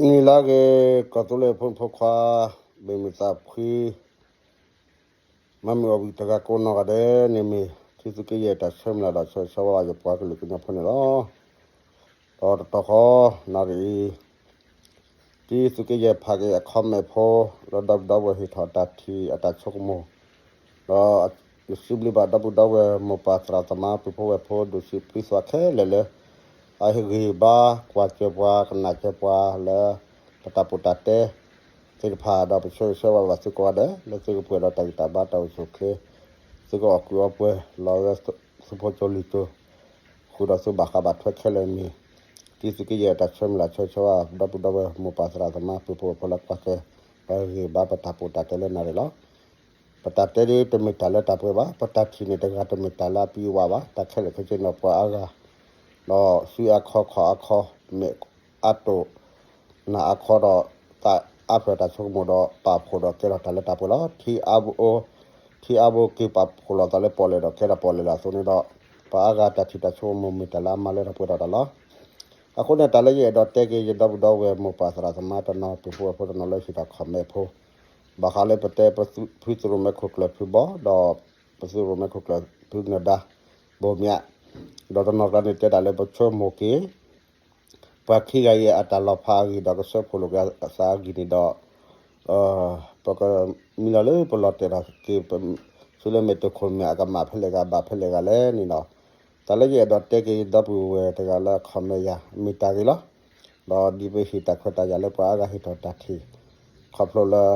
နံၤလၢအဂ့ၤ ကီၢ်သူလ့ၤဖိမုၣ်ဖိခွါ, ဘၣ်မုာ်သးဖှံ, မၤမုာ်အီၣ်ဘှံးတဂၤကိးနီၢ်ဂၤဒဲးန့ၣ်မ့ၢ် ထံသုးက့ယဲၢ်တၢ်ဆၢမုၢ်လၢ်ဒီးဆၢဂ့ၤဆၢဝါယပှၤကလုာ်ကညီဖိန့ၣ်လီၤ. ဒီးတတီၤဃီ နၣ်ရံၣ်အံၤ ထံသုးက့ယဲၢ်ဖးက့ၤအ comment ဖိ လၢဒီပုၢ်ဒီဝဲၢ်ဟ့ၣ်ထီၣ်တၢ်ထံၣ်အတၢ်ဆိကမိၣ်, ဒီးစံးဘျုးဘၣ်ဒီပုၢ်ဒီဝဲၢ်မိၢ်ပၢ်သရၣ်သမါပုၢ်ဖိဝဲၢ်ဖိဒိၣ်ဆံးဖုသးခဲလၢာ်လၢ အဟ့ၣ်ဂံၢ်ဘါကွၢ်စၢၤပှၤ ကနၣ်စၢၤပှၤလၢ ပတၢ်ပီးတၢ်တဲသ့ၣ်တဖၣ် ဒီးပဆၢဂ့ၤဆၢဝါဘၣ်သုကိးဂၤဒဲး လၢသုကပှဲၤဒီးတၢ်ဂံၢ်တၢ်ဘါတၢ်အိၣ်ဆူၣ်အိၣ်ချ့, သုကအီၣ်ကုၢ်အီပှဲၤလီၤလၢသုဖိကၠိလံာ်ကၠိ, ဃုာ်ဒီးသုဘၣ်ဃးဘၣ်ထွဲခဲလၢာ်န့ၣ်, ထံသုးက့ယဲၢ်တၢ်ဆၢမုၢ်လၢ်ဆၢဂ့ၤဆၢဝါ ဒီပုၢ်ဒီဝဲၢ်မိၢ်ပၢ်သရၣ်သမါပုၢ်ဖိဝဲၢ်ဖိလၢကွၢ်စၢၤ ဒီးဂံၢ်ဘါပတၢ်ပီးတၢ်တဲလၢနၣ်ရံၣ်လီၤ. ပတၢ်တဲဒ်တမ့ၢ်တၢ်လၢတၢ်ပှဲၤဘၣ်, ပတၢ်ထံၣ်န့ၣ်တဂၤတမ့ၢ်တၢ်လၢအပံအဝါဘၣ်, တၢ်ခဲလၢာ်ခဲဆ့န့ၣ်ပှၤအါဂၤ, ဒီးစုအါခီခီၣ်အါခီ, မဲာ်အါတိၢ် နၢ်အါခီဒီး သးအါဖျၢၣ်တၢ်ဆိကမိၣ်ဒီး ပာ်ဖှိၣ်ဒီးကဲထီၣ်တၢ်လၢတၢ်ပှဲၤလီၤ. ထံအါဘိက့ၤပာ်ဖှိၣ်လိာ်သးလၢပီၣ်လဲၣ်ဒီးကဲထီၣ်ပီၣ်လဲၣ်လီၤအသိးန့ၣ်ဒီး, ပှၤအါဂၤတၢ်ထံၣ်တၢ်ဆိကမိၣ်မ့ၢ်တၢ်လၢအမၤလၢထီၣ်ပှဲၤထီၣ်တၢ်လီၤ. အဃိန့ၣ် တၢ်လၢယအဲၣ်ဒိးတဲက့ၤ ယဒီပုၢ်ဒီဝဲၢ်မိၢ်ပၢ်သရၣ်သမါတနီၤ ပုၢ်ဖိဝဲၢ်ဖိတနီၤလၢဟ့ၣ်ထီၣ် comment ဖိ, ဘၣ်ဃးလၢပတဲပဖုသုးရိၣ်မဲခိၣ်ကျၢၢ်ဖုဘီ ဒီးပသုးရိၣ်မဲခိၣ်ကျၢၢ်ဖုနၢၤဒါ ဘိၣ်မၠး, ဒီးတနီၤကျါန့ၣ်တဲတၢ်လၢပဆိကမိၣ်က့ၤ ပှၤခံဂၤအံၤအတၢ်လီၤဖးအဂ့ၢ်ဒီးကဆၢဖှိၣ်လိာ်က့ၤအသးအဂ့ၢ်န့ၣ်ဒီး ပကမံလီၤလၢပလီၤတဲာ်ထီၣ်က့ၤ ဆူလၢမဲာ်တခိၣ်မဲာ်အကမၣ်ဖဲလဲၣ်ဂ့ၤ အဘၣ်ဖဲလဲၣ်ဂ့ၤလဲၣ်န့ၣ်ဒီး, တၢ်လၢယအဲၣ်ဒိးတဲက့ၤ ဒီပုၢ်ဝဲၢ်တဂၤလၢ comment ယၤ မ့ၢ်တၢ်ဂ့ၤလီၤ. ဒီးဒ်ပဟ့ၣ်တၢ်ခွဲးတၢ်ယာ်လၢပှၤအါဂၤဟ့ၣ်ထီၣ်တၢ်ထံၣ် ခီဖျိလၢ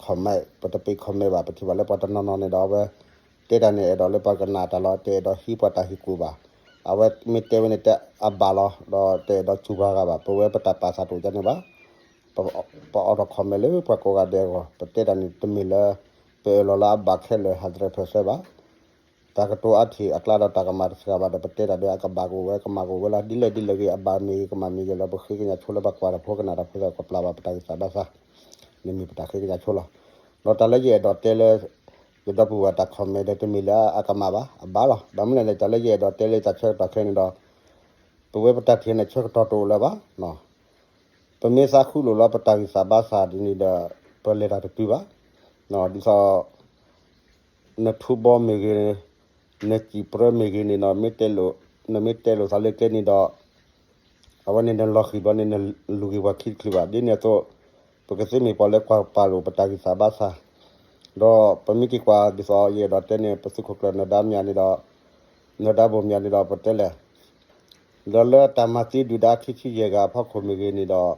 comment ပတပ့ၤ comment ဘၣ် ပထံၣ်ဘၣ်လၢပှၤတနီၤနီၤန့ၣ်ဒီး အဝဲတဲတၢ်န့ၣ် အဲၣ်ဒိးလၢပှၤကနၣ်တၢ်လီၤ, တအဲၣ်ဒိးဟံးပှၤတၢ်ဟ့ၣ်ကူၣ်ဘၣ်. အဝဲမ့ၢ်တဲဝဲန့ၣ်တဲအဘၣ်လီၤ, ဒီးတအဲၣ်ဒိးစူၤပှၤဂၤဘၣ်. ပဝဲပတၢ်ပာ်သးတအိၣ်ဒ်န့ၣ်ဘၣ်. ပအိးထီၣ် comment လၢပှၤကိးဂၤဒဲးအဂီၢ်, ပတဲတၢ်န့ၣ်တမ့ၢ်လၢ ပအၢၣ်လီၤလၢအဘၣ်ခဲလၢာ် hundred percent ဘၣ်. တၢ်ကတိၤအါထံၣ်အကျါဒီးတၢ်ကမၣ်တစှၤဘၣ်ဒီး ပတဲတၢ်ဒီးအကဘၣ်ကအိၣ်ဝဲ ကမၣ်ကအိၣ်ဝဲလီၤ. ဒ်လဲၣ်ဒ်လဲၣ်ဂ့ၤ အဘၣ်မ့ၢ်ဂ့ၤ ကမၣ်မ့ၢ်ဂ့ၤလီၤ, ပဃ့ကညးဆိလၢပှၤကွၢ်တၢ်ဖိကနၣ်တၢ်ဖိသ့ၣ် ကပျၢ်ဘၣ်ပတၢ်ဂံၢ်စၢ်ဘါစၢ်, န့ၣ်မ့ၢ်ပတၢ်ဃ့ကညးဆိလီၤ. ဒီးတၢ်လၢယအဲၣ်ဒိးတဲလၢ ယဒီပုၢ်ဝဲၢ်တၢ် comment ဒီးတမ့ၢ်လၢအကမၣ်ဘၣ်, အဘၣ်လီၤ. ဘၣ်မနုၤလဲၣ်န့ၣ် တၢ်လၢယအဲၣ်ဒိးတဲလၢတၢ်ဆၢကတီၢ်ခဲအံၤန့ၣ်ဒီး ပဝဲပတၢ်ထံၣ်န့ၣ် ဆၢကတီၢ်တအိၣ်လၢၤဘၣ်. ပမ့ၢ်သးဃုလိာ်လီၤပတၢ်ဂံၢ်စၢ်ဘါစၢ်ဒ်န့ၣ်ဒီး ပလဲၤတၢ်တတုၤဘၣ်. ဒ်သိး နထူဘီမ့ၢ်ဂ့ၤ, နစံၣ်ပြၢမ့ၢ်ဂ့ၤန့ၣ်ဒီး နမ့ၢ်တဲလိာ်သးလၢကျဲန့ၣ်ဒီး အဝဲန့ၣ်နလီၤဃံၤဘျီန့ၣ် နလူၤက့ၤပှၤခံတချုးဘၣ်. ဒ်န့ၣ်အသိး ပကသ့မ့ၢ်ပှၤလၢကွၢ်ပာ်လိာ်ပတၢ်ဂံၢ်စၢ်ဘါစၢ်, ဒီးပမ့ၢ်က့ၤကွၢ်ဒ်သိးယအဲၣ်ဒိးတဲန့ၣ် ပသုးခိၣ်ကျၢၢ်နၢၤဒါမၠးန့ၣ်ဒီး နၢၤဒါဘိၣ်မၠးန့ၣ်ဒီး ပတဲလဲၣ် ဒီးလၢတၢ်မၤသံဒုၣ်ဒါခံဆံယဲၢ်ဂၤအဖီခိၣ်မ့ၢ်ဂ့ၤန့ၣ်ဒီး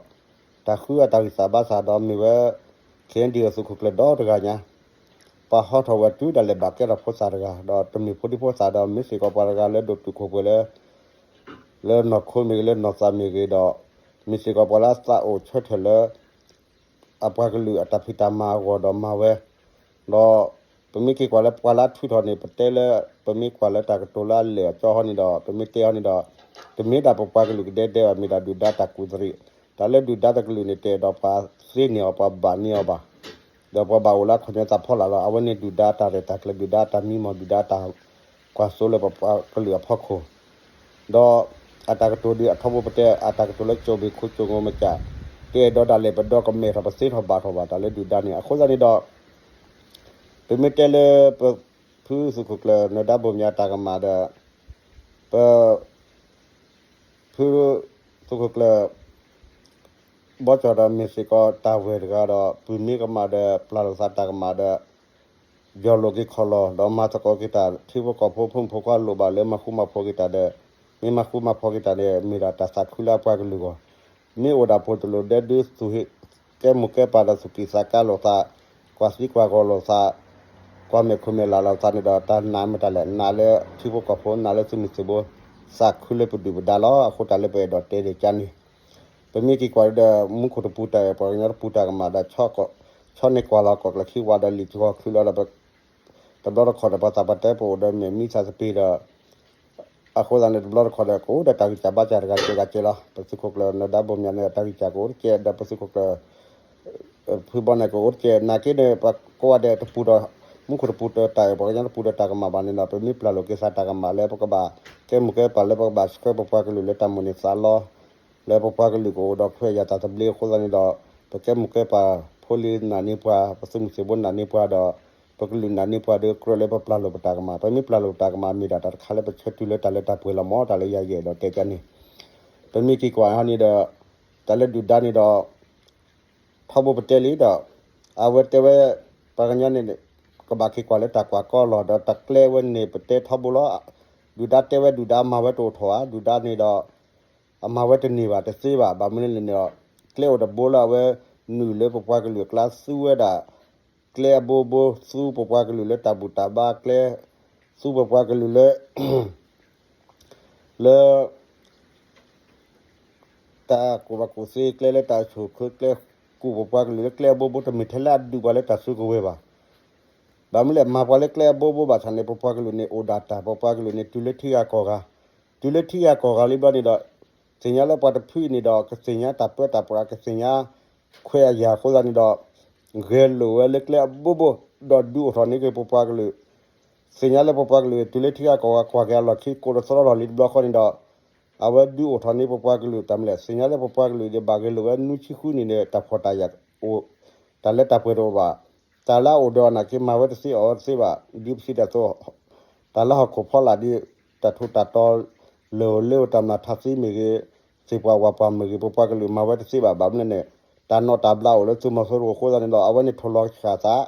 တၢ်ဃုအတၢ်ဂံၢ်စၢ်ဘါစၢ်ဒီးမ့ၢ်ဝဲ ခဲအံၤဒ်အသုးခိၣ်ကျၢၢ်ဒီတဂၤညါ, ပာ်ဟီထီၣ်ဝဲတုၤဒၣ်လဲာ်ဘၣ်ကဲထီၣ်ဖိသၣ်တဂၤ ဒီးတမ့ၢ်ဖိဒံဖိသၣ်ဒီး မ့ၢ်စ့ၢ်ကီးပှၤတဂၤလၢဒိၣ်တုာ်ခိၣ်ပှဲၤလၢ လၢနီၢ်ခိမ့ၢ်ဂ့ၤ လၢနီၢ်သးမ့ၢ်ဂ့ၤဒီး မ့ၢ်စ့ၢ်ကီးပှၤလၢအသးအိၣ်ဆၢထၢၣ်လၢ အပှၤကလုာ်အတၢ်ဖံးတၢ်မၤအဂီၢ်ဒီးမၤဝဲ, ဒီးပမ့ၢ်က့ၤကွၢ်လၢပှၤလၢအထုးထီၣ်န့ၣ် ပတဲလၢ ပမ့ၢ်ကွၢ်လၢတၢ်ကတိၤလၢအလဲၢ်အကၠီဟီန့ၣ်ဒီး ပမ့ၢ်တဲဟီန့ၣ်ဒီး တမ့ၢ်ဒၣ်ပပှၤကလုာ်ကဒဲကဒဲဘၣ် မ့ၢ်ဒၣ်ဒုၣ်ဒါတၢ်ကူၣ်သရံး, တၢ်လၢဒုၣ်ဒါတကလုာ်န့ၣ် တအဲၣ်ဒိးပှၤသ့န့ၢ်အီၤ ပှၤဘၣ်န့ၢ်အီၤဘၣ် ဒီးပှၤဘၣ်အိၣ်လၢအခီၣ်ညါသးဖီလာ်လီၤ. အဝဲန့ၣ်ဒုၣ်ဒါတၢ်ရဲၣ်တၢ်ကျဲၤ ဒုၣ်ဒါတၢ်မံမီၢ် ဒုၣ်ဒါတၢ်ကွၢ်စိလၢပပှၤကလုာ်အဖီခိၣ်, ဒီးအတၢ်ကတိၤဒ်အထီဘိပတဲ အတၢ်ကတိၤလၢကၠိဘ့ၣ်ခိၣ်ကၠိငိမကၠး, တအဲၣ်ဒိးဒၣ်လဲာ်ပဒီကမဲာ်ထီၣ် ပသ့ထီၣ်ဘၣ်ထီၣ်ဘၣ် တၢ်လၢဒုၣ်ဒါန့ၣ် အဃိသတးန့ၣ်ဒီး ပမ့ၢ်တဲလၢ ပဖုသုးခိၣ်ကျၢၢ်နၢၤဒါဘိၣ်မၠးတၢ်ကမၣ်ဒီး ပ ဖုသုးခိၣ်ကျၢၢ် ဘီကၠီၣ်ဒီးမ့ၢ်စ့ၢ်ကီးတၢ်ဝဲၢ်တဂၤဒီး ပုၢ်မ့ၢ်ကမၣ်ဒီး ပျၢ်လိာ်သးတၢ်ကမၣ်ဒီး ယီၢ်လိာ်က့ၤခီၣ်လီၢ် ဒီးမၤသကိးက့ၤတၢ် ထံဖိကီၢ်ဖိ ဖိမုၣ်ဖိခွါလိၣ်ဘၣ်လၢမၤဃူမၤဖိးက့ၤတၢ်ဒီး မ့ၢ်မၤဃူမၤဖိးက့ၤတၢ်န့ၣ် မ့ၢ်ဒၣ်တၢ်သးခုလၢအပှၤကလုာ်အဂီၢ်, မ့ၢ်အိၣ်ဒၣ်ပိၢ်တလိာ်ဒဲဒုးသူၣ်ဟ့ၣ် ကဲမိၢ်ကဲပၢ်ဒီးသူၣ်ကံၢ်သးကါလိာ်သး, ကွၢ်သံကွၢ်ဂီၤလိာ်သး, ကွၢ်မဲာ်ခိၣ်မဲာ်လၤလိာ်သးန့ၣ်ဒီး တၢ်နာ်မ့ၢ်တၢ်လဲၣ် နာ်လၢထံဖိကီၢ်ဖိ နာ်လၢသုးမုၢ်သံၣ်ဘိ သးခုလၢပဒုၣ်ပဒါလီၤ. အဃိတၢ်လၢပအဲၣ်ဒိးတဲဒ်ကါန့ၣ် ပမ့ၢ်က့ၤကွၢ်ဒီး မူခိၣ်တပူၤတၢ်အဲၣ် ပှၤကညီတပူၤတၢ်ကမၣ်ဒီး ဆီန့ၢ်ကွၢ်လီၤ ကီၢ်ကျၢၢ်ခံဝါဒီးလံာ်ကီၢ်ချုးလီၤဒီး တဘျီတခီၣ်ဒီး ပှၤသးပှၢ်တဲပအိၣ်ဒီးမဲာ်မံသးသပ့ၤဒီး အဃိသတးန့ၣ် တဘျီတခီၣ်ဒီး ကအိၣ်ဒီးတၢ်ဂံၢ်စၢ်ဘါစၢ်တဂၤကဲဂၤကဲလီၤ. ပသုးခိၣ်ကျၢၢ်နၢၤဒါဘိၣ်မၠးန့ၣ် တၢ်ဂံၢ်စၢ်ကအိၣ်တကဲဒီး ပသုးခိၣ်ကျၢၢ် ဖုဘီန့ၣ်ကအိၣ်တကဲ နာ်က့န့ၣ် ပှၤကိးဂၤဒဲးတပူၤဒီး မူခိၣ်တပူၤတၢ်အဲၣ် ပှၤကညီတပူၤဒီးတၢ်ကမၣ်ဘၣ်န့ၣ်ဒီး ပမ့ၢ်ပျၢ်လိာ်က့ၤသးတၢ်ကမၣ်လၢပကဘၣ် ကဲမိၢ်ကဲပၢ်လၢပကဘၣ်ဆှၢပပှၤကလုာ်လၢတၢ်မိၣ်န့ၢ်သးလီ လၢပပှၤကလုာ်ကအိၣ်ဒီးခွဲးယာ်တၢ်သဘျ့အဃိသတးန့ၣ်ဒီး ပကဲမိၢ်ကဲပၢ်ဖိလံၤနာ်န့ၢ်ပှၤ, ပသုးမုၢ်သံၣ်ဘိနာ်န့ၢ်ပှၤဒီး ပကလုာ်နာ်န့ၢ်ပှၤဒီး ကြၢးလၢပပျၢ်လိာ်ပတၢ်ကမၣ်, ပမ့ၢ်ပျၢ်လိာ်ပတၢ်ကမၣ် မ့ၢ်ဒၣ်တၢ်တခါလၢပဆၢတုၤလၢတၢ်လၢတၢ်ပှဲၤလီၤမး, တၢ်လၢယၤယအဲၣ်ဒိးတဲကန့ၣ် ပမ့ၢ်က့ၤကွၢ်ဟီန့ၣ်ဒီး တၢ်လၢဒုၣ်ဒါန့ၣ်ဒီး ထီဘိပတဲလံဒီး အဝဲတဲဝဲ ပှၤကညီန့ၣ် ကဘၣ်က့ၤကွၢ်လၢတၢ်ကွၢ်ကီလီၤ ဒီးတၢ်ကျဲဝဲန့ၣ် ပတဲထီဘိလီၤ. ဒုၣ်ဒါတဲဝဲဒုၣ်ဒါမၤဝဲတအိၣ်ထီၣ်ဧါ, ဒုၣ်ဒါန့ၣ်ဒီး အမၤဝဲတန့ၢ်ဘၣ်တသ့ဘၣ်. ဘၣ်မနုၤလဲၣ်န့ၣ်ဒီး ကျဲအိၣ်တဘိလၢအဝဲ နုာ်လၢပပှၤကလုာ်အကျါသူဝဲဒၣ် ကျဲအဘိဘိ, သူပပှၤကလုာ်လၢတၢ်ဘူၣ်တၢ်ဘါကျဲ, သူပပှၤကလုာ်လၢ လၢ တၢ်ကူၣ်ဘၣ်ကူၣ်သ့ကျဲ လၢတၢ်အိၣ်ဆူၣ်အိၣ်ချ့ကျဲ, ကူၣ်ပပှၤကလုာ်လၢကျဲအဘိဘိ တမ့ၢ်ထဲလၢအဒုးပှၤလၢတၢ်စုကဝဲၤဘၣ်. ဘၣ်မနုၤလဲၣ် မၤပှၤလၢကျဲအဘိဘိဘၣ်ဆၣ်န့ၣ် ပပှၤကလုာ်န့ၣ်အိၣ်ဒၣ်တၢ်, ပပှၤကလုာ်န့ၣ်တုၤလၢထံဂၤကီၢ်ဂၤ, တုၤလၢထံဂၤကီၢ်ဂၤလံဘျီန့ၣ်ဒီး သ့ၣ်ညါလၢပှၤတဖုအံၤန့ၣ်ဒီး ကသ့ၣ်ညါတၢ်ပၢတၢ်ပြး ကသ့ၣ်ညါခွဲးအယာ်အဃိသတးန့ၣ်ဒီး ဂဲၤလိာ်ဝဲလၢကျဲအဘိဘိ ဒီးဒုးအိၣ်ထီၣ်န့ၢ်က့ၤပပှၤကလုာ် သ့ၣ်ညါလၢပပှၤကလုာ် တုၤလၢထံဂၤကီၢ်ဂၤ ကွၢ်က့ၤအလီၢ်ခံ ကိးတသရီထီၣ်လံတဘျီဃီန့ၣ်ဒီး အဝဲဒုးအိၣ်ထီၣ်န့ၢ်ပပှၤကလုာ် တၢ်မနုၤလဲၣ် သ့ၣ်ညါလၢပပှၤကလုာ်န့ၣ် ဘၣ်ဂဲၤလိာ်ဝဲနွံဆံဃုနံၣ်န့ၣ် တၢ်ဖှီၣ်တၢ်ယာ်အိၣ် တၢ်လၢတၢ်ပှဲၤတအိၣ်ဘၣ်. တၢ်လၢအအိၣ်ဒီးအနာ်က့ မၤဝဲတသ့အီၣ်ဝဲတသ့ဘၣ်. ဒ်ပစံးတၢ်အသိး တၢ်လၢဟီၣ်ခိၣ်ဖီလာ်ဒီး တၢ်ထူးတၢ်တီၤ လၢၢ်ဧိၤလၢဧိၤ တၢ်မျၢ်ထးသံမ့ၢ်ဂ့ၤ, သ့ၣ်ပှၢ်ဝၣ်ပှၢ်မ့ၢ်ဂ့ၤ ပပှၤကလုာ်မၤဝဲတသ့ဘၣ်. ဘၣ်မနုၤလဲၣ်န့ၣ် တၢ်နီၣ်တၢ်ဘျးအိၣ်လၢသုးမီၤစိရိၤအဃိသတးန့ၣ်ဒီး အဝဲန့ၣ်ထိၣ်လီၤဃာ်သး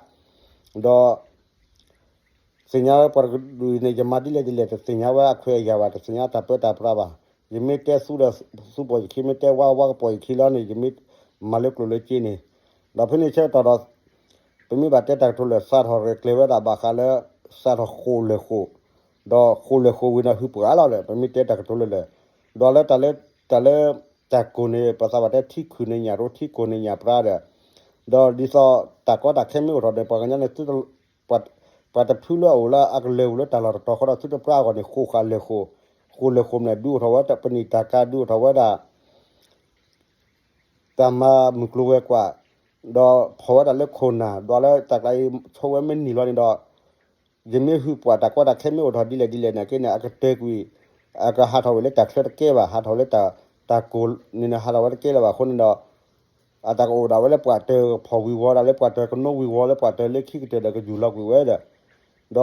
ဒီး သ့ၣ်ညါပှၤတကလုာ်န့ၣ် ယမၤဒ်လဲၣ်ဒ်လဲၣ် တသ့ၣ်ညါဝဲအခွဲးအယာ်ဘၣ်, တသ့ၣ်ညါတၢ်ပၢတၢ်ပြးဘၣ်. ယမ့ၢ်တဲသူဒီးသူပိာ်ယခံ, မ့ၢ်တဲဝါဝါကပိာ်ယခံလီၤန့ၣ် ယမ့ၢ်မၤလၢကျိၤလၢစ့န့ၣ်, ဒီးဖဲန့ၣ်ဆၢကတီၢ်ဒီး ပမ့ၢ်ဘၣ်တဲတၢ်ကတိၤလၢာ် စးထီၣ်ရဲၣ်ကျဲၤဝဲဒၣ်ဘၣ်ဃးလၢ စးထီၣ်ဃိာ်လဲၢ်ဃိာ်, ဒီးဃိာ်လဲၢ်ဃိာ်ဝံၤဒီး ဟုၣ်ပှၢ်လီၤလၢ ပမ့ၢ်တဲတၢ်ကတိၤလၢာ်လၢာ်, ဒီးလၢတၢ်လၢ တၢ်လၢ တၢ်ကိၢ်န့ၣ် ပသးဘၣ်တဲထံခုၣ်န့ၣ်ညၣ်ရိ ထံကိၢ်န့ၣ်ညၣ်ပြါဒီး, ဒီးဒ်သိးတၢ်ကီတၢ်ခဲမ့ၢ်အိၣ်ထီၣ်ဒီး ပှၤကညီန့ၣ် သု ပှၤတဖုလၢအအိၣ်လၢအကလဲၤအိၣ်လၢတၢ်လီၢ်တတီၤဃီဒီး သုတပြးအဂီၢ်န့ၣ် ဃိာ်ဃာ်လဲၢ်ဃိာ်, ဃိာ်လဲၢ်ဃိာ်မ့ၢ်ဒုးအိၣ်ထီၣ်ဝဲတၢ်ပနံာ်တၢ်ကၤ ဒုးအိၣ်ထီၣ်ဝဲဒၣ် တၢ်မၤမုၢ်ကျိၤဝဲၤကွာ်, ဒီးဖီၣ်ဝဲဒၣ်လၢခိၣ်နၢ်, ဒီးလၢတၢ်ကျါအံၤ ဆိဝဲမ့ၢ်နံၣ်လီၤန့ၣ်ဒီး ယမ့ၢ်ဟုၣ်ပှၢ်တၢ်ကီတၢ်ခဲမ့ၢ်အိၣ်ထီၣ်ဒ်လဲၣ်ဒ်လဲၣ်နာ်က့န့ၣ် အကတၢၢ်ကွံာ်, အကဟးထီၣ်ဝဲလၢတၢ်ချၢတကဲဘၣ်, ဟးထီၣ်ဝဲလၢတၢ် တၢ်ကိၢ်န့ၣ်န့ၣ် ဟးထီၣ်ဝဲတကဲလၢၤဘၣ်အဃိန့ၣ်ဒီး အတၢ်ကအိၣ်ဒၣ်ဝဲလၢပှၤတၢၢ်ဖီၣ်ဝံၤဝီၤဒၣ်လၢပှၤတၢၢ်ကနိဝံၤဝီၤလၢပှၤတၢၢ်လၢခံကတၢၢ်ဒီးကယူၢ်လီၤကွံာ်ဝဲဒီး ဒီ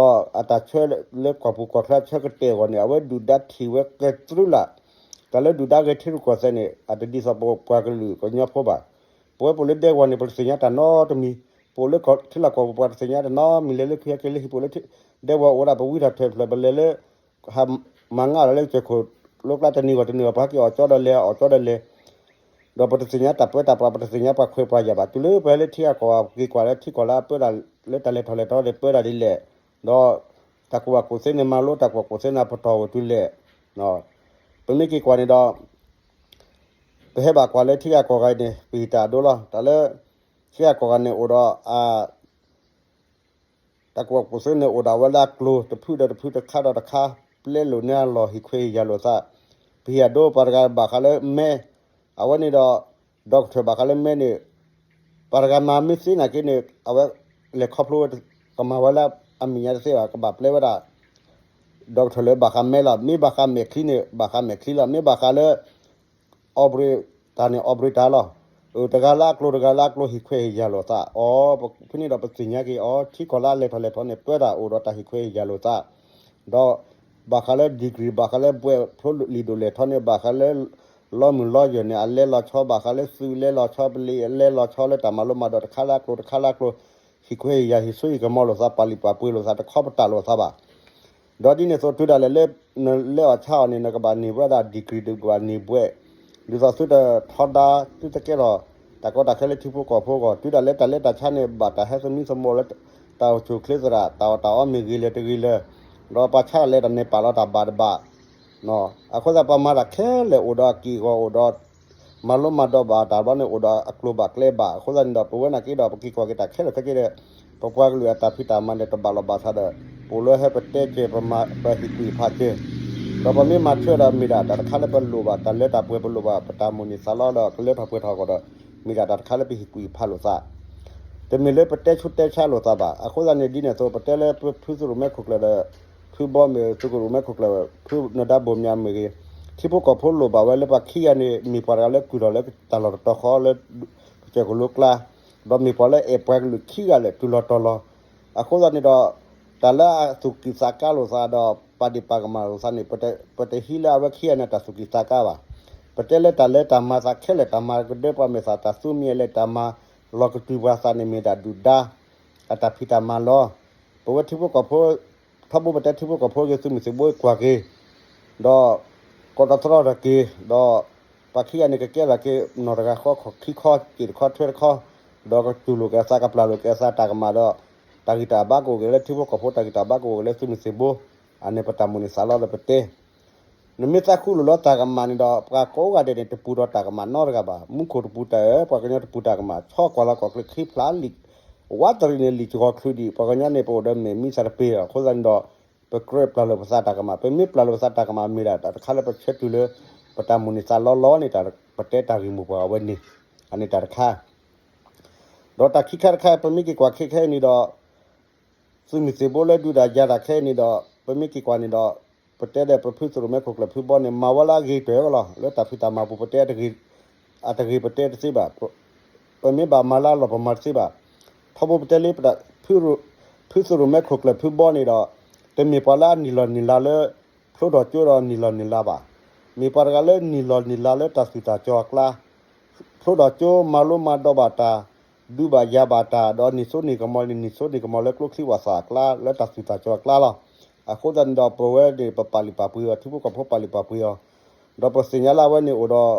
းအတၢ်ဆၢလၢကွၢ်ပူၤကွၢ်ချၢဆၢကတဲာ်အဂီၢ်န့ၣ် အဝဲဒုၣ်ဒါထံၣ်ဝဲကဲတြူလၢ်, တၢ်လၢဒုၣ်ဒါဂဲၤထံရူၢ်ကီၢ်သဲးန့ၣ် အတဒ်သိးပပှၤကလုာ်ကညီဖိဘၣ်. ပဝဲပအိၣ်လၢဒဲကဝီၤန့ၣ် ပတသ့ၣ်ညါတၢ်နီတမံၤ, ပအိၣ်လၢထံလီၢ်ကီၢ်ပူၤ ပှၤတသ့ၣ်ညါတၢ်နီတမံၤ လဲၤလၢခံဟဲက့ၤလၢဟံၣ် ပအိၣ်လၢဒဲကဝီၤအိၣ်ဒၣ် ပဝံထီၣ်ထၢၣ်ဖျၢၣ် ပလဲၤလၢ ဟးမၤငါလီၤလၢကစၢၢ်ခိၣ်လိကျါတနံၤဂီၢ်တနံၤဂီၢ် ပဟဲက့ၤအီၣ်ကၠီဒီးလဲၤ အီၣ်ကၠီဒီးလဲၤ ဒီးပတသ့ၣ်ညါတၢ်ပၢတၢ်ပြး ပတသ့ၣ်ညါပှၤခွဲးပှၤယာ်ဘၣ် တုၤလၢပဟဲလၢထံဂၤကီၢ်ဂၤ ပက့ၤကွၢ်လၢထံကီၢ်လၢအပၢတၢ်လၢတၢ်လဲၤထီၣ်လဲၤထီဒီးပၢတၢ်ဒ်လဲၣ်, ဒီးတၢ်ကူၣ်ဘၣ်ကူၣ်သ့န့ၣ် မၤလိတၢ်ကူၣ်ဘၣ်ကူၣ်သ့န့ၣ် အပတီၢ်ဝဲတုၤလဲၣ်, ပမ့ၢ်က့ၤကွၢ်န့ၣ်ဒီး ပဟဲဘၣ်ကွၢ်လၢထံဂၤကီၢ်ဂၤန့ၣ် ပဟံးတၢ်အဒိလီၤ. တၢ်လၢ ထံဂၤကီၢ်ဂၤန့ၣ်အိၣ်ဒီးအ တၢ်ကူၣ်ဘၣ်ကူၣ်သ့န့ၣ် အိၣ်ဒၣ်ဝဲလၢအကျိၤ တဖုဒီးတဖု တခါဒီးတခါ ပျဲလိာ်န့ၢ်အလီၢ် ဟံၣ်ခွဲးဟံၣ်ယာ်လိာ်သး, ပဟံၣ်အဒိပှၤတဂၤဘၣ်ဃးလၢမဲ, အဝဲန့ၣ်ဒီး doctor ဘၣ်ဃးလၢမဲန့ၣ် ပှၤတဂၤမၤမ့ၢ်သ့နာ်က့န့ၣ် အဝဲလဲၤခီဖျိဝဲ ကမၤဝဲလၢအမဲာ်ညါတသ့ဘၣ် ကဘၣ်ပျဲဝဲဒၣ် doctor လၢဘၣ်ဃးမဲလီၤ. မ့ၢ်ဘၣ်ဃးမဲာ်ချံန့ၣ် ဘၣ်ဃးမဲာ်ချံလီၤ. မ့ၢ်ဘၣ်ဃးလၢ operate တၢ်န့ၣ် operate တၢ်လီၤ. တဂၤလၢအကျိၤ တဂၤလၢအကျိၤ ဟံၣ်ခွဲးဟံၣ်ယာ်လိာ်သး အီၤ ဖဲန့ၣ်ဒီးပသ့ၣ်ညါက့ၤအီၤ ထံကီၢ်လၢအလဲၤထီၣ်လဲၤထီန့ၣ် ပၢတၢ်အိၣ်ဒီးတၢ်ဟံၣ်ခွဲးဟံၣ်ယာ်လိာ်သး ဒီးဘၣ်ဃးလၢ degree ဘၣ်ဃးလၢဘွဲ့ဖျိလံာ်ဒိၣ်လဲၢ်ထီန့ၣ် ဘၣ်ဃးလၢ လီမုၢ်လီယၢၢ်န့ၣ် အလဲလီၤဆီ ဘၣ်ဃးလၢသုးလဲလီၤဆီ ပလံၤလဲလီၤဆီ လၢတၢ်မၤလိမၤဒိးတခါလၢအကျိၤ တခါလၢအကျိၤ ဟံၣ်ခွဲးဟံၣ်ယာ် ဟံၣ်ဆိဟံၣ်ကမီၤလိာ်သး ပာ်လုၢ်ပာ်ပှ့ၤလိာ်သး တခီပတာ်လိာ်သးဘၣ်. ဒီးဒ်န့ၣ်အသိး တုၤဒၣ်လဲာ်လၢ နလဲအီၣ်ဆါအီၤန့ၣ် နကဘၣ်န့ၢ်ဝဲဒၣ် degree ဒီးကဘၣ်န့ၢ်ဘွဲ့, ဒ်သိးသုတထီဒါ သုတကဲထီၣ် တၢ်ကီတၢ်ခဲလၢထံဖိကီၢ်ဖိအဂီၢ် တုၤဒၣ်လဲာ်တၢ်လၢတၢ်ဆါန့ၣ် ဘၣ်တၢ်ဟဲသမံသမိးလၢ တၢ်အိၣ်ဆူၣ်အိၣ်ချ့သရၣ် တၢ်အီၣ်တၢ်အီမ့ၢ်ဂ့ၤလၢာ်တဂ့ၤလၢာ်, ဒီးပှၤဆါတၢ်လဲၤတၢ်န့ၣ် ပာ်လီၤတၢ်ဘၣ်တဘၣ် အဃိသတး ပှၤမၤတၢ်ခဲလၢာ်အိၣ်ဒီးအက့ၢ်အဂီၤ အိၣ်ဒီး မၤလိမၤဒိးဘၣ်တၢ်ဘျီန့ၣ် အိၣ်ဒီးအကျိၤဘၣ်ကျဲဘၣ်. အဃိသတးန့ၣ်ဒီး ပဝဲနာ်က့ဒီး ပက့ၤကွၢ်က့ၤတၢ်ခဲလၢာ်ခဲဆ့ဒီး ပပှၤကလုာ်အတၢ်ဖံးတၢ်မၤန့ၣ် တဘၣ်လီၤဘၣ်ဆးဒီး ပအိၣ်လၢဟဲပတဲကဲၤ ပဟံၣ်ကွံာ်ဖးကဲၤ ဒီးပမ့ၢ်မၤထွဲဒီး မ့ၢ်ဒၣ်တၢ်တခါလၢပလိၣ်ဘၣ် တၢ်လၢတၢ်ပှဲၤပလိၣ်ဘၣ် ပတၢ်မိၣ်န့ၢ်သးလီဒီး ကလၢထီၣ်ပှဲၤထီၣ်အဂီၢ်ဒီး မ့ၢ်ဒၣ်တၢ်တခါလၢပဟံၣ်ကွံာ်ဖးလိာ်သး တမ့ၢ်လၢပတဲဆူးတဲဆါလိာ်သးဘၣ်. အဃိသတးန့ၣ် ဒ်န့ၣ်အသိး ပတဲလၢဖုသုးရိၣ်မဲခိၣ်ကျၢၢ်ဒီး ဖုဘီမ့ၢ်သုးရိၣ်မဲခိၣ်ကျၢၢ် ဖုနဒါဘိၣ်မၠးမ့ၢ်ဂ့ၤ, ဖု ထံဖိကီၢ်ဖိလိၣ်ဘၣ်ဝဲလၢပှၤခံဂၤန့ၣ် မ့ၢ်ပှၤတဂၤလၢကုၢ်ထီၣ်လၢတၢ်လီၢ်တတီၤဃီလၢ ကစၢၢ်ကလိကျါ, ဒီးမ့ၢ်ပှၤလၢအဲၣ်ပှၤကလုာ်ခံဂၤလၢာ်တုၤလီၤတီၤလီၤ. အဃိသတးန့ၣ်ဒီး တၢ်လၢအသူၣ်ကံၢ်သးကါလိာ်သးဒီး ပာ်ဒ့ၣ်ပာ်ကမၣ်လိာ်သးန့ၣ် ပတဟံးလၢအဝဲခံဂၤန့ၣ်တၢ်သူၣ်ကံၢ်သးကါဘၣ်. ပတဲလၢတၢ်လၢတၢ်မၤသးခဲလၢာ် တၢ်မၤကဒၢပှၤမဲာ်သၣ် တၢ်သူမံၤအလဲၢ် တၢ်မၤလီၤကတုၤပှၤသးန့ၣ်မ့ၢ်ဒၣ်ဒုၣ်ဒါ အတၢ်ဖံးတၢ်မၤလီၤ. ပဝဲထံဖိကီၢ်ဖိ ထီဘိပတဲထံဖိကီၢ်ဖိဂ့ၤ သုးမုၢ်သံၣ်ဘိကွၢ်က့ၤ, ဒီး ကိးတၢ်သရီတၢ်က့ၤ, ဒီး ပှၤခံဂၤန့ၣ်ကကဲထီၣ်က့ၤ နီၢ်တဂၤဃီ ခံခီ စ့ၣ်တခီ ထွဲတခီ, ဒီးကတူၢ်လိာ်က့ၤအသး ကပျၢ်လိာ်က့ၤအသး တၢ်ကမၣ်ဒီး တၢ်ဂံၢ်တၢ်ဘါကအိၣ်က့ၤလၢထံဖိကီၢ်ဖိ တၢ်ဂံၢ်တၢ်ဘါကအိၣ်က့ၤလၢသုးမုၢ်သံၣ်ဘိ, အန့ၣ်ပတၢ်မိၣ်န့ၢ်သးလီလၢပတဲ နမ့ၢ်သးဃုလိာ်လၢတၢ်ကမၣ်န့ၣ်ဒီး ပှၤကိးဂၤဒဲးန့ၣ် တပူၤဒီးတၢ်ကမၣ်နီတဂၤဘၣ်. မူခိၣ်တပူၤတၢ်အၢ, ပှၤကညီတပူၤတၢ်ကမၣ်, ဆီကွၢ်လီၤကီၢ်ချၢခံဖျါလံာ်, ဝးတရံးန့ၣ်လံာ်စှီၤချုးဒံး, ပှၤကညီန့ၣ် ပအိၣ်ဒီးမဲာ်မံသးတပ့ၤ, အဃိသတးန့ၣ်ဒီး ပကြၢးပျၢ်လိာ်ပသးတၢ်ကမၣ်, ပမ့ၢ်ပျၢ်လိာ်ပသးတၢ်ကမၣ် မ့ၢ်ဒၣ်တၢ်တခါလၢပဆၢတုၤလၢ ပတၢ်မိၣ်န့ၢ်သးလီလီန့ၣ် ပတဲတၢ်ဂ့ၢ်မိၢ်ပှၢ်အဝဲန့ၣ်, အန့ၣ်တၢ်တခါ ဒီးတၢ်ခံခါတခါ ပမ့ၢ်က့ၤကွၢ်ခဲခဲအံၤန့ၣ်ဒီး သုးမုၢ်သံၣ်ဘိလၢဒုးတၢ်ယၤတၢ်ခဲအံၤန့ၣ်ဒီး ပမ့ၢ်က့ၤကွၢ်န့ၣ်ဒီး ပတဲဒီးပဖုသရိၣ်မဲခိၣ်ကျၢၢ်ဖုဘီန့ၣ် မၤဝဲလၢအဂ့ၤတၢၢ်လီၤ. လၢတၢ်ဖံးတၢ်မၤပူၤ ပတဲ အတဂ့ၤပတဲတသ့ဘၣ်, ပမ့ၢ်ဘၣ်မၤလၢအလီၢ်ပမၤတသ့ဘၣ်. ထီဘိပတဲလၢ ဖုသရိၣ်မဲခိၣ်ကျၢၢ်ဖုဘီန့ၣ်ဒီး တမ့ၢ်ပှၤလၢအနံၣ်လီၢ်နံၣ်လါလၢ ဖျိထီၣ်ကၠိဒီးနံၣ်လီၢ်နံၣ်လါဘၣ်. မ့ၢ်ပှၤတဂၤလၢနံၣ်လီၢ်နံၣ်လါလၢတၢ်သူၣ်တၢ်ကၠီအကျါ, ဖျိထီၣ်ကၠိ မၤလိမၤဒိးဘၣ်တၢ်, ဒုးဘၣ်ယၤဘၣ်တၢ်, ဒီးနံၣ်စိနံၣ်ကမီၤန့ၣ် နံၣ်စိနံၣ်ကမီၤလၢကျိချံဝၣ်သၣ်အကျါ လၢတၢ်သူၣ်တၢ်ကၠီအကျါလီၤ. အဃိသတးန့ၣ်ဒီး ပဝဲန့ၣ် ပပာ်လုၢ်ပာ်ပှ့ၤအီၤ, ထံဖိကီၢ်ဖိပာ်လုၢ်ပာ်ပှ့ၤအီၤ, ဒီးပသ့ၣ်ညါလၢအဝဲန့ၣ်အိၣ်ဒီး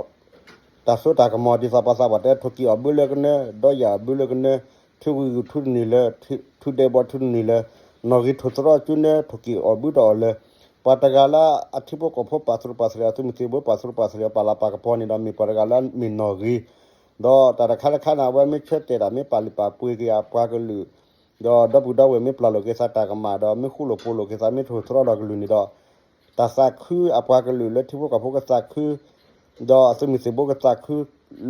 တၢ်စိတၢ်ကမီၤ ဒ်သိးပှၤသးပှၢ်တဲ ထိၣ်ကံၢ်အီၣ်ဘုလၢကနၢ, ဒီးယၢ်အီၣ်ဘုလၢကနၢ, ထံဂုၤဂုၤထူတနံၤလၢ, ထံဒဲးဘီထူတနံၤလၢ, နီၣ်ဂံၢ်ထိၣ်သရီအစုန့ၣ် ထိၣ်ကံၢ်အီၣ်ဘုတအီၣ်လၢ, ပှၤတဂၤလၢအထံဖိကီၢ်ဖိပာ်သရိာ်ပာ်သရံးအီၤ, သုးမုၢ်သံၣ်ဘိပာ်သရိာ်ပာ်သရံးအီၤ ပာ်လၤပာ်ကပီၤန့ၣ်ဒီး မ့ၢ်ပှၤတဂၤလၢမ့ၢ်နီၣ်ဂံၢ်, ဒီးတၢ်တခါတခါန့ၣ် အဝဲမ့ၢ်ဆၢတဲာ်တၢ် မ့ၢ်ပာ်လုၢ်ပာ်ပှ့ၤက့ၤအပှၤကလုာ် ဒီးဒီပုၢ်ဒီဝဲၢ်မ့ၢ်ပျၢ်လိာ်က့ၤသးတၢ်ကမၣ်ဒီး မ့ၢ်ဃူလိာ်ဖိးလိာ်က့ၤသး မ့ၢ်ထိၣ်သရီဒီးကလုာ်န့ၣ်ဒီး တၢ်သးခုအပှၤကလုာ်လၢထံဖိကီၢ်ဖိကသးခု, ဒီးအသုးမုၢ်သံၣ်ဘိကသးခု,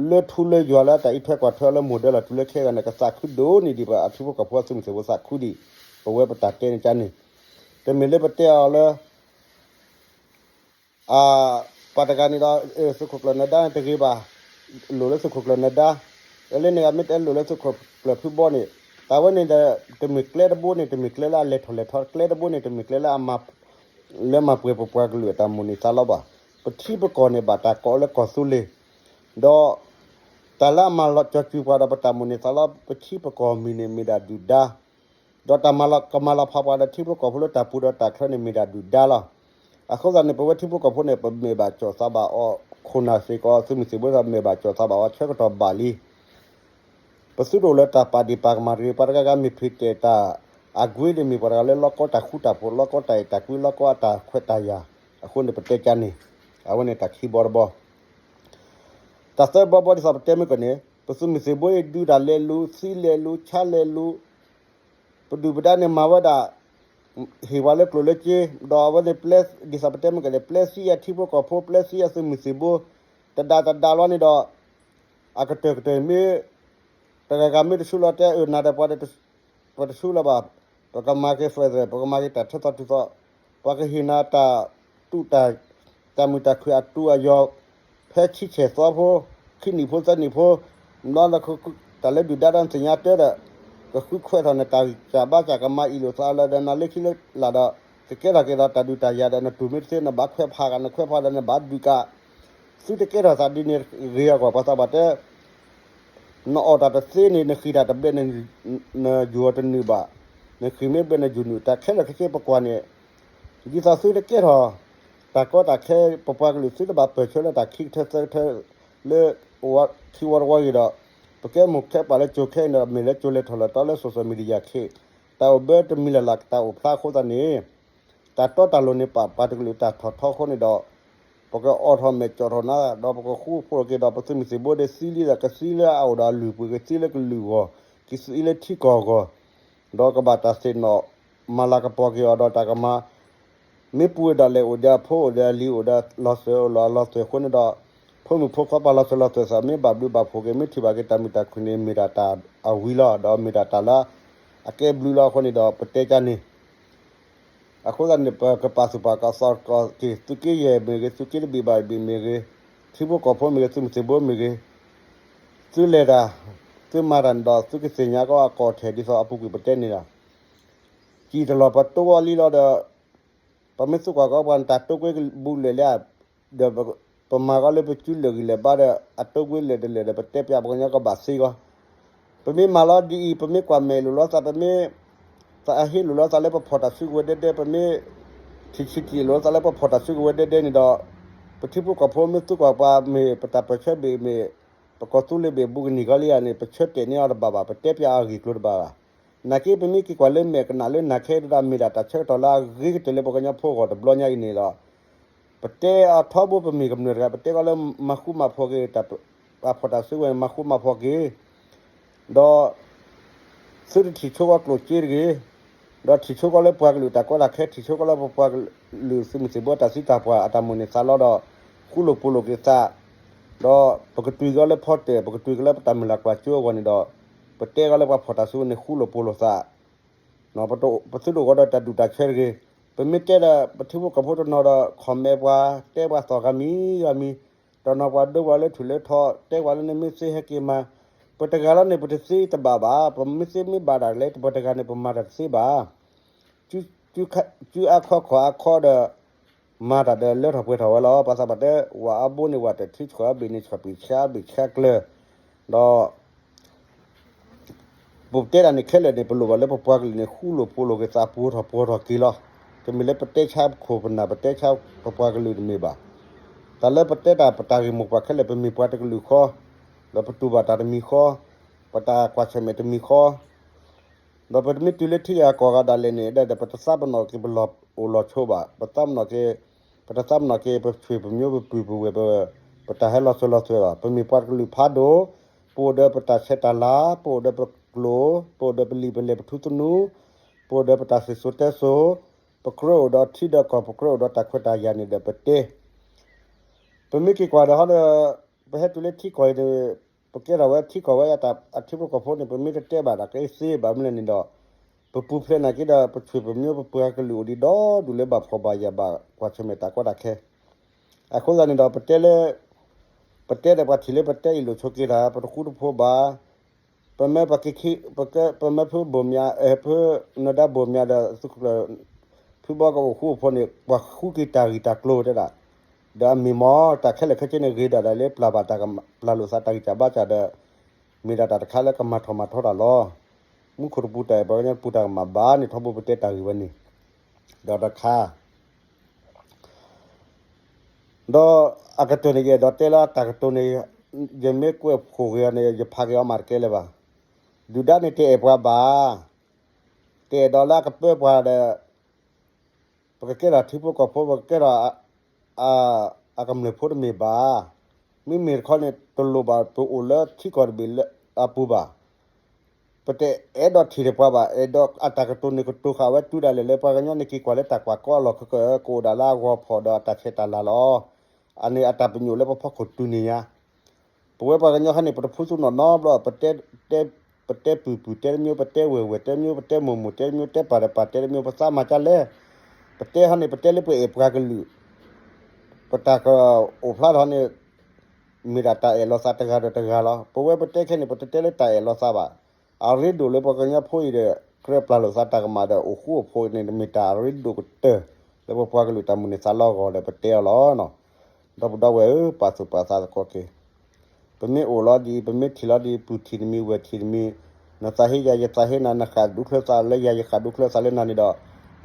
လၢထူလၢယွၤလၢတၢ်အံးထွဲကွၢ်ထွဲလၢမိၢ်ဒၢလီၤတုၤလၢခဲဂၤန့ၣ် ကသးခုဒိၣ်န့ၢ်ဒံးပှၤအထံဖိကီၢ်ဖိအသုးမုၢ်သံၣ်ဘိသးခုဒံး, ပဝဲပတၢ်တဲန့ၣ်ကန့ၣ်, တမ့ၢ်လၢပတဲအီၤလၢ အ ပှၤတဂၤန့ၣ်ဒီး သုးခိၣ်ကျၢၢ်နဒါန့ၣ်တဂ့ၤဘၣ်, လိၣ်လၢသုးခိၣ်ကျၢၢ်နဒါ, လၢန့ၣ်ဂၤမ့ၢ်တဲလိၣ်လၢသုးခိၣ်ကျၢၢ်ဖုဘီန့ၣ်, တၢ်ဝဲန့ၣ်ဒီး တမ့ၢ်ကျဲတဘိန့ၣ် တမ့ၢ်ကျဲလၢအလဲၤထီၣ်လဲၤထီ, ကျဲတဘိန့ၣ် တမ့ၢ်ကျဲလၢအမၤ လၢမၤပှဲၤပပှၤကလုာ်အတၢ်မိၣ်န့ၢ်သးလီဘၣ်. ပထံပကီၢ်န့ၣ်ဘၣ်တၢ်ကိးလၢကီၢ်သူလ့ၤ, ဒီး တၢ်လၢအမၤလီၤကၠီၤစူၤပှၤဒီးပတၢ်မိၣ်န့ၢ်သးလီ ပထံပကီၢ်မံၤန့ၣ်မ့ၢ်ဒၣ်ဒုၣ်ဒါ ဒီးတၢ်မၤလီၤကမၤလီၤဖးပှၤဒီးထံဖိကီၢ်ဖိလၢတၢ်ပူၤဒီးတၢ်ချၢန့ၣ်မ့ၢ်ဒၣ်ဒုၣ်ဒါလီၤ. အဃိသတးန့ၣ် ပဝဲထံဖိကီၢ်ဖိန့ၣ် ပမဲာ်ဘၣ်ကၠီၣ်သးဘၣ်အီၤ, ခိၣ်နၢ်စ့ၢ်ကီး သုးမုၢ်သံၣ်ဘိသးမဲာ်ဘၣ်ကၠီၣ်သးဘၣ်အီၤ ဆၢကတီၢ်ဘၣ်လံ. ပသုတအိၣ်လၢတၢ်ပာ်ဒ့ၣ်ပာ်ကမၣ်တဂ့ၤ, ပှၤတဂၤဂၤမ့ၢ်ဖံးတဲာ်တၢ်အကွ့န့ၣ် မ့ၢ်ပှၤတဂၤလၢလီၢ်ကီတၢ်ဃူတၢ်ဖိး, လီၢ်ကီတၢ်အဲၣ်တၢ်ကွံ, လီၢ်ကီအတၢ်ခွဲးတၢ်ယာ်, အဃိန့ၣ်ပတဲကန့ၣ်, အဝဲန့ၣ်တၢ်ခံဘီတဘီ တၢ်သၢဘီဘီဒ်သိးပတဲမ့ၢ်ကီးန့ၣ် ပသုးမုၢ်သံၣ်ဘိအံၤ ဒုးတၢ်လဲၤလူၤ, သံလဲၤလူၤ, ဆါလဲၤလူၤ, ပဒုၣ်ပဒါန့ၣ်မၤဝဲဒၣ် ဟ့ၣ်ဝဲလၢကျိၣ်လၢစ့, ဒီးအဝဲန့ၣ်ပျဲ ဒ်သိးပတဲမ့ၢ်ကီးန့ၣ် ပျဲသံအထံဖိကီၢ်ဖိ, ပျဲသံအသုးမုၢ်သံၣ်ဘိ, တဒါတဒါလီၤန့ၣ်ဒီး အကတၢၢ်ကတၢၢ်မ့ၢ် တဂၤဂၤမ့ၢ်တဆူလီၤတဲအၢၣ်နၤဒီးပှၤ ပတဆူလီၤဘၣ်, ပကမၤက့ၤ federal, ပကမၤက့ၤတၢ်ထဲသိးတုၤသိး, ပှၤကဟ့ၣ်နၤတၢ်တူၢ်တၢ်, တၢ်မုာ်တၢ်ခုၣ်အတူၢ်အယီၤ, ဖဲဆံဆဲၣ်သီဖိ, ခံနံၣ်ဖိသၢနံၣ်ဖိ, ဘျီနဃု တၢ်လၢဒုၣ်ဒါဒီးနသ့ၣ်ညါတၢ်ဒီး, ကဃုခွဲးထီၣ်နတၢ်ဂံၢ်စၢ်ဘါစၢ် ကမၤအံၤလိာ်သးလၢဒီးနၤလၢခံလၢလာ်ဒီး, ကကဲထီၣ်က့ၤဒီးတၢ်ဒုးတၢ်ယၤဒီး နတူၢ်မ့ၢ်တသ့ နဘၣ်ခွဲးဖးဂၤ နခွဲးဖးဒီးနဘၣ်ဒုးကး, သုတကဲထီၣ်သးဒ်န့ၣ်ဂ့ၤအဂီၢ် ပှၤသးပှၢ်တဲ နအီၣ်တၢ်တသ့န့ၣ် နဃံၢ်တၢ်တဘျဲၣ် နယူၢ်အီၤတနုာ်ဘၣ်, နဃံၢ်မ့ၢ်ဘျဲၣ်နယူၢ်နုာ် တၢ်ခဲလၢာ်ခဲဆ့ပကွၢ်န့ၣ်, ဒ်သိးသုတကဲထီၣ် တၢ်ကီတၢ်ခဲ ပပှၤကလုာ်သုတဘၣ်ပၢၢ်ဆၢလၢတၢ်ခံကထၢသၢကထၢ လၢ ခံဝီတဝီဂ့ၤဒီး, ပကဲမိၢ်ခဲပၢ်လၢကၠိခဲအံၤဒီး မ့ၢ်လၢကၠိလဲၤထီၣ်လဲၤထီလၢ social media ခဲ တၢ်အိၣ်ဘၢတမံၤလၢ်လၢ် တၢ်အိၣ်ဖျါအဃိသတးန့ၣ် တၢ်တီတၢ်လိၤန့ၣ် ပပှၤတကလုာ်တၢ်ထီၣ်ထီအဃိန့ၣ်ဒီး, ပကအိးထီၣ်မဲာ်ကၠီၣ်ထီၣ်နၤ ဒီးပကဃူဖိးက့ၤဒီး ပသုးမုၢ်သံၣ်ဘိဒီး သံလံဒီး ကသံလၢအအိၣ်ဒီးအလုၢ်အပှ့ၤ ကသံလၢကလုာ်အဂီၢ်, ကသံလၢထံကီၢ်အဂီၢ်, ဒီးကဘၣ်တၢ်သ့ၣ်နီၣ် မၤလၤကပီၤက့ၤအီၤဒီးတၢ်ကမၤ မ့ၢ်ပူၤဝဲဒၣ်လဲာ် အိၣ်ဒီးအဖိ အိၣ်ဒီးအလံၤ အိၣ်ဒီးလီၤစၢၤ အိၣ်ဒီးလီၤစၢၤအဃိန့ၣ်ဒီး, ဖိမုၣ်ဖိခွါပှၤလီၤစၢၤလီၤသွဲၣ်သး မ့ၢ်ဘၣ်ဘျုးဘၣ်ဖှိၣ်က့ၤ မ့ၢ်ထံၣ်ဘၣ်က့ၤတၢ်မုာ်တၢ်ခုၣ်န့ၣ် မ့ၢ်ဒၣ်တၢ်အဝံၤလီၤ ဒီးမ့ၢ်ဒၣ်တၢ်လၢအကဲဘျုးလီၤအဃိန့ၣ်ဒီး ပတဲကန့ၣ် အဃိသတးန့ၣ် ပကပာ်သူၣ်ပာ်သးကီးက့ၤ သုးက့ယဲၢ်မ့ၢ်ဂ့ၤ, သုးက့တဘ့ၣ်ဘၣ်တဘ့ၣ်မ့ၢ်ဂ့ၤ, ထံဖိကီၢ်ဖိမ့ၢ်ဂ့ၤ, သုးမုၢ်သံၣ်ဘိမ့ၢ်ဂ့ၤ, သုလဲၤတၢ်, သုမၤတၢ်န့ၣ်ဒီး သုကသ့ၣ်ညါကီးအကီၢ်ထဲဒ်သိးအပူၤကွံာ်ပတဲန့ၣ်လီၤ. စံၣ်တလီၢ်ပတိဝဲလံလီၤဒီး ပမ့ၢ်သံကွၢ်ကီးပှၤန့ၣ် တၢ်တိကွဲဘူးလဲၣ်လံဧါ, ဒီး ပမၤကီးလၢပစုလၢာ်ဂံၢ်လၢာ်ဘါဒီး အတိကွဲလဲၣ်တလဲၣ်ဒီး ပတဲပျးပှၤကညီကဘၣ်သ့ကီး. ပမ့ၢ်မၤလီၤဒ်အံၤ ပမ့ၢ်ကွၢ်မဲာ်လိာ်လိာ်သး ပမ့ၢ် သးအဟ့လိာ်လိာ်သးလၢပဖီၣ်တၢ်စုကဝဲၤဒဲဒဲ ပမ့ၢ် ထံၣ်ဆံးထံၣ်လိာ်သးလၢပဖီၣ်တၢ်စုကဝဲၤဒဲဒဲန့ၣ်ဒီး ပထံဖိကီၢ်ဖိမ့ၢ်သံကွၢ်ပှၤမ့ၢ် ပတၢ်ပၢၢ်ဆၢဘ့ၣ်မ့ၢ် ပကီၢ်သူလ့ၤဘ့ၣ်ဘူးကနံၣ်ကီးလံဧါန့ၣ် ပဆၢတဲာ်န့ၢ်အီၤတဘၣ်ဘၣ်, ပတဲပျးအဂ့ၢ်ကျိၤတဘၣ်ဘၣ်. နာ်က့ ပမ့ၢ်က့ၤကွၢ်လၢမဲာ်ကနၣ်လၢနၤခဲအံၤဒီး မ့ၢ်ဒၣ်တၢ်ဆၢကတီၢ်လၢအဂ့ၤကတၢၢ်လၢပှၤကညီဖိအဂီၢ်တဘျီညါအံၤန့ၣ်ဒီး ပတဲအထီဘိ ပမ့ၢ်ကမျၢၢ်တဂၤ ပတဲကီးလၢမၤဃူမၤဖိးက့ၤ တၢ်ပာ်ဖှိၣ်တၢ်စုကဝဲၤန့ၣ် မၤဃူမၤဖိးက့ၤ ဒီး သုတထံၣ်ဆိကီးကျိၣ်စ့တဂ့ၤ, ဒီးထံၣ်ဆိကီးလၢပှၤကလုာ်တၢ်ကီတၢ်ခဲ, ထံၣ်ဆိကီးလၢပပှၤကလုာ်သုးမုၢ်သံၣ်ဘိတၢ်သံတၢ်ပှၢ်အတၢ်မိၣ်န့ၢ်သးလီဒီး ဃူလိာ်ဖိးလိာ်က့ၤသး, ဒီးပကတွံၢ်ကီးလၢဖီတၢၣ်, ပကတွံၢ်ကီးလၢပတၢ်မုၢ်လၢ်ကွၢ်စိအဂီၢ်န့ၣ်ဒီး ပတဲကီးလၢပှၤဖီၣ်တၢ်စုကဝဲၤန့ၣ် ဃူလိာ်ဖိးလိာ်သး ပသုတအိၣ်ကီးဒီးတၢ်ဒူၣ်တၢ်ဆၢတဂ့ၤ. ပမ့ၢ်တဲဒီး ပထံဖိကီၢ်ဖိတနီၤဒီး comment ပှၤ, တဲပှၤသီၣ်ဂၤမံၤဂၤမံၤ, တနီၤပှၤဒိပှၤလၢထူၣ်လၢထီ, တဲပှၤလၢနမ့ၢ်သ့ဟဲက့ၤမၤ, ပတဂၤလီၤန့ၣ် ပတသ့တဘၣ်ဘၣ်. ပမ့ၢ်သ့မ့ၢ်ဘၣ်တၢ်လဲၣ် ပတဂၤန့ၣ် ပမၤတၢ်တသ့ဘၣ်. စုအါခီခီၣ်အါခီဒီး မၤတၢ်ဒီးလၢထီၣ်ပှဲၤထီၣ်ဝဲလီၤ. ပှၤသးပှၢ်တဲ ဝၣ်အါဘိန့ၣ် ဝၣ်တထံဆှၢအဘ့ၣ်န့ၣ် ဆှၢပ့ၢ်ဆှၢအဘ့ၣ်ဆှၢကျၢၤ, ဒီး ပတဲတၢ်န့ၣ်ခဲလၢာ်န့ၣ် ပလိၣ်ဘၣ်လၢပပှၤကလုာ်န့ၣ် ဃူလိာ်ဖိးလိာ်က့ၤသး ပှဲၤထီၣ်ပှဲၤထီၣ်က့ၤလီၤ. တမ့ၢ်လၢပတဲဆါပခိၣ်ပနၢ် ပတဲဆါပပှၤကလုာ်တမ့ၢ်ဘၣ်. တၢ်လၢပတဲတၢ်ပတၢ်ဂ့ၢ်မိၢ်ပှၢ်ခဲလၢာ် ပမ့ၢ်ပှၤတကလုာ်ဃီ, ဒီးပတူၢ်ဘၣ်တၢ်တမံၤဃီ, ပတၢ်ကွၢ်ဆၢၣ်မဲာ်တမံၤဃီ ဒီးပတမ့ၢ်တုၤလၢထံဂၤကီၢ်ဂၤဒၣ်လဲာ်န့ၣ် ဒီးပတသးပနီၣ်က့ၤပလီၢ်အိၣ်လီၢ်ဆိးဘၣ်, ပသးပနီၣ်က့ၤ, ပတသးပနီၣ်က့ၤ ပဆွေပမျိုးပပုၢ်ပဝဲၢ် ပတၢ်ဟဲလီၤစၢၤလီၤသွဲၣ်ဘၣ်. ပမ့ၢ်ပှၤတကလုာ်ဖးဒိၣ်, ပအိၣ်ဒီးပတၢ်ဆဲးတၢ်လၤ, ပအိၣ်ဒီးပကျိာ်, ပအိၣ်ဒီးပလံာ်ပလဲၢ်ပထူသနူ, ပအိၣ်ဒီးပတၢ်စံၣ်စိၤတဲစိၤ, ပကြၢးအိၣ်ဒီးထံဒီးကီၢ် ပကြၢးအိၣ်ဒီးတၢ်ခွဲးတၢ်ယာ်န့ၣ်ဒီးပတဲ ပမ့ၢ်က့ၤကွၢ်ဒီးဟီဒီး ပဟဲတုၤလၢထံကီၢ်အံၤဒီး ပကဲထီၣ်ဝဲထံကီၢ်ဝဲအထံဖိကီၢ်ဖိန့ၣ် ပမ့ၢ်တတဲဘၣ်တၢ်ကသ့ဘၣ်မနုၤလဲၣ်န့ၣ်ဒီး ပပူၤဖျဲးနာ်က့ဒီး ပဆွေပမျိုးပပှၤကလုာ်အိၣ်ဒံးဒီဒူၣ်လၢဘၣ်ဖှီၣ်ဘၣ်ယာ်ဘၣ်ကွၢ်ဆၢၣ်မဲာ်တၢ်ကီတၢ်ခဲ အဃိသတးန့ၣ်ဒီး ပတဲလၢ ပတဲဒီးပှၤထံၣ်လၢပတဲအံၤလိာ်ဆိးက့တၢ် ပတဃူတဖိးဘၣ် ပမ့ၢ်ပက့ၤခံ ပက ပမ့ၢ်ဖုဘိၣ်မၠး ဖုနၢၤဒါဘိၣ်မၠးဒီး သုးခိၣ်ကျၢၢ် ဖုဘီကအိၣ်ဃူအိၣ်ဖိးန့ၣ် ပှၤဃုက့ၤတၢ်ဂံၢ်တၢ်ကျိၤတဲဒၣ် ဒီးအမ့ၢ်မ့ၢ် တၢ်ခဲလၢာ်ခဲဆ့န့ၣ် ဂ့ၤဒၣ်ဒၣ်လၢပျၢ်ဘၣ်တၢ်ကမၣ် ပျၢ်လိာ်သးတၢ်ဂံၢ်တၢ်ဘါစၢ်ဒီး မ့ၢ်ဒၣ်တၢ်တခါလၢကမၤထီၣ်မၤထီတၢ်လီၤ. မူခိၣ်တပူၤတၢ်အဲၣ် ပှၤကညီတပူၤတၢ်ကမၣ်ဘၣ်န့ၣ် ထီဘိပတဲတၢ်ဂ့ၢ်ဝဲန့ၣ် ဒီးတခါ ဒီးအကတၢၢ်န့ၣ် ယအဲၣ်ဒိးတဲလၢတၢ်ကတိၤန့ၣ် ယမ့ၢ်ကွဲးဖှိၣ်က့ၤအီၤန့ၣ် ယဖးက့ၤအီၤမးတကဲလၢၤဘၣ်. ဒုၣ်ဒါန့ၣ်တအဲၣ်ပှၤဘၣ်. တအဲၣ်ဒိးလၢအကပၢပှၤဒီး ပကကဲထီၣ်ထံဖိကီၢ်ဖိ ပကကဲထီၣ် အကမျၢၢ်ဖိတမ့ၢ်ဘၣ်. မ့မ့ၢ်တခီန့ၣ် တလိၣ်ဘၣ်ပအိၣ်လၢထံကီၢ်တဘ့ၣ်လၢအပူၤဘၣ်. ပတအဲၣ်ဒိးထံၣ်ဒီးပှၤဘၣ်, အဲၣ်ဒိးအတၢ်ကတိၤန့ၣ်ကတိၤဃာ်ဝဲတုၤဒၣ်လဲာ်လၢ ပှၤကညီန့ၣ်က့ၤကွၢ်လၢတၢ်ကွၢ်ကီအလီၢ်ခဲကၢၢ် ကအိၣ်ဒၣ်လၢအဂီၤဖီၣ်ဒီးအတၢ်ဆဲးတၢ်လၤလီၤ. အန့ၣ်အတၢ်ပညိၣ်လၢပဖီခိၣ်တုၤန့ၣ်ညါ ပဝဲပှၤကညီခါန့ၣ် ပတဖုသူၣ်နီၣ်နီတဘျီ ပတဲ ပတဲပုၢ်ပုၢ်တဲတမံၤ, ပတဲဝဲၢ်ဝဲၢ်တဲတမံၤ, ပတဲမိၢ်မိၢ်တဲတမံၤ, ပတဲပၢ်တပၢ်တဲတမံၤ, ပသးမၤကၢ်လဲၣ်. ပတဲဟီန့ၣ် ပတဲလၢပအဲၣ်ပှၤကလုာ် ပတၢ်ကအိၣ်ဖျါထီၣ်န့ၣ် မ့ၢ်ဒၣ်တၢ်အဲၣ်လီၤသးတဂၤဒီးတဂၤလီၤ. ပဝဲပတဲခဲန့ၣ် ပတတဲလၢတၢ်အဲၣ်လီၤသးဘၣ်. အရ့ဒိၣ်လၢပှၤကညီဖိအံၤဒီး ကြၢးပျၢ်လိာ်သးတၢ်ကမၣ်ဒီး အိၣ်ဃူအိၣ်ဖိးန့ၣ် မ့ၢ်တၢ်အရ့ဒိၣ်ကတၢၢ် လၢပပှၤကလုာ်တၢ်မိၣ်န့ၢ်သးလီအဂီၢ်ဒီး ပတဲအီၤလီၤ. ဒီပုၢ်ဒီဝဲၢ်ဧၢ, ပာ်သူၣ်ပာ်သးသကိးက့ၤ ပမ့ၢ်အိၣ်လီၤဒ်အံၤ, ပမ့ၢ်ထံၣ်လီၤဒ်အံၤ, ပုၢ်ထံၣ်တမံၤဝဲၢ်ထံၣ်တမံၤ, နသးဟ့ယၤ ယသးဟ့နၤ, နဃၣ်ဒူချၢသးလၢယၤ ယဃၣ်ဒူချၢသးလၢနၤန့ၣ်ဒီး,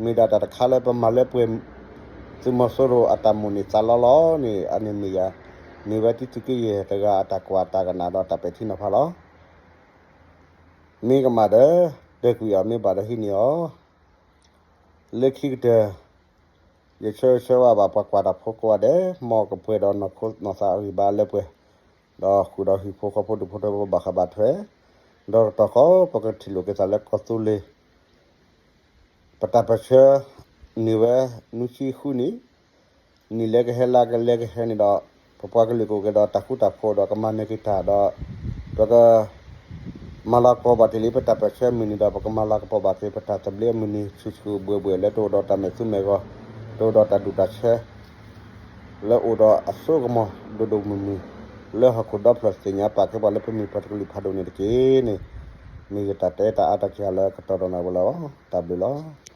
မ့ၢ်ဒၣ်တၢ်တခါလၢပမၤလၢပှဲၤ သုးမီၤစိရိၤအတၢ်မိၣ်န့ၢ်သးလီလီၤန့ၣ် အန့ၣ်မ့ၢ်ယၤ, မ့ၢ်ဝဲတံၤသုးက့ယဲၢ်တဂၤအတၢ်ကွၢ်တၢ်ကနၣ်ဒီးတၢ်ပဲာ်ထံနီၤဖးလီၤ. မ့ၢ်ကမၣ်ဒီး တၢၢ်ကွံာ်အီၤ, မ့ၢ်ဘၣ်ဒီးဟံးန့ၢ်အီၤ လၢခံကတၢၢ် ယဆၢဂ့ၤဆၢဝါဘၣ်ပှၤကွၢ်တၢ်ဖိကိးဂၤဒဲး, မ်ကပှဲၤဒီးနီၢ်ခိနီၢ်သးအဂံၢ်ဘါလၢပှဲၤ, ဒီးဃုာ်ဒီးဟံၣ်ဖိဃီဖိဒူၣ်ဖိထၢဖိဘၣ်ဃးဘၣ်ထွဲ, ဒီးတတီၢ်ဃီ ပကထံၣ်လိာ်က့ၤသးလၢကီၢ်သူလ့ၤ ပတၢ်ပၢၢ်ဆၢ န့ၢ်ဝဲနွံဆံဃုနံၣ်, နံၣ်လဲကဟဲလါကလဲကဟဲန့ၣ်ဒီး ပပှၤကလုာ်ကအိၣ်က့ၤဒီးတၢ်ဃူတၢ်ဖိးဒီးကမၤနၢၤက့ၤတၢ်ဒီး ပက မၤလၤကပီၤဘၣ်က့ၤလံပတၢ်ပၢၢ်ဆၢအမုၢ်နံၤဒီး ပကမၤလၤကပီၤဘၣ်က့ၤပတၢ်သဘျ့အမုၢ်နံၤ ဆူၣ်ဆူၣ်ဘှဲၣ်ဘှဲၣ် လၢတအိၣ်ဒီးတၢ်မဲာ်သူမဲာ်ဂီၤ, တအိၣ်ဒီးတၢ်ဒူၣ်တၢ်ဆၢ လၢအိၣ်ဒီးအစိကမီၤဒိၣ်ဒိၣ်မုၢ်မုၢ် လၢဟီၣ်ခိၣ်ဒီဖျၢၣ်သ့ၣ်ညါပာ်ကဲပှၤလၢပမုၢ်ပှၤတကလုာ်ဖးဒိၣ်န့ၣ်တက့ၢ်န့ၣ်, မ့ၢ်ယတၢ်တဲတၢ်အါတၢ်ကံၤလၢကတီၢ်ဒီးနၤဝဲလီၤ. တၢ်ဘျုးလီၤ.